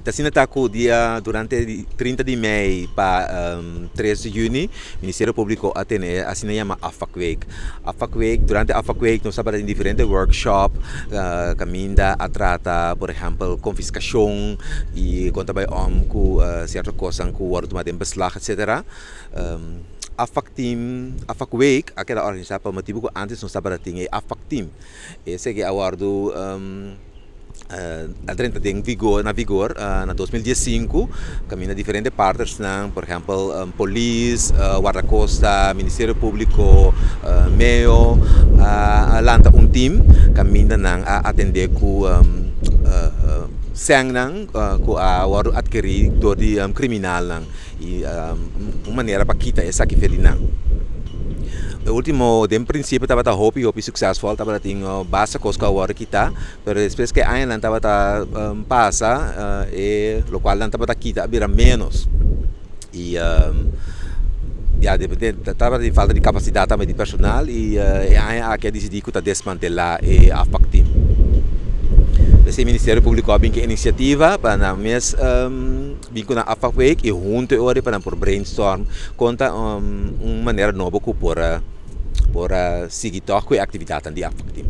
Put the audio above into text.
Ta asina ta ku dia durante di 30 di mei pa 3 di yüni Ministerio Públiko a tene asina yama Afvakweek. Afvakweek, durante Afvakweek nos tabata tin diferente workshop kaminda a trata por ehèmpel konfiskashon i kon ta bai om ku sierto kosnan ku wòrdu tuma den beslag etsetera. Afvakteam, Afvakweek a keda organisá pa motibu ku ántes nos tabata tin e Afvakteam. Esaki a wòrdu a drenta den vigor na vigor na 2015 kaminda diferente partnersnan por ehèmpel polis, wardakosta, ministerio públiko, meo a lanta un tim kaminda nan a atendé ku sènnan ku a wòrdu atkerí dor di kriminalnan i un manera pa kita esaki for di nan. E ultimo den prinsipio tabata hopi hopi suksesful tabata tin basta kos ku a wòrdu kita pero despues ku e añanan tabata pasa e lokual nan tabata kita a bira ménos i ya tabata tin falta di kapasidat tambe di personal i e aña aki a disidí ku ta desmantelá e afpak team. P'esei Ministerio Públiko a bin ku e inisiativa pa nan mes bin ku nan afvakweek i huntu e ora pa nan por brainstorm kon ta un manera nobo ku por por sigui tòg ku e aktividatnan di afvakteam.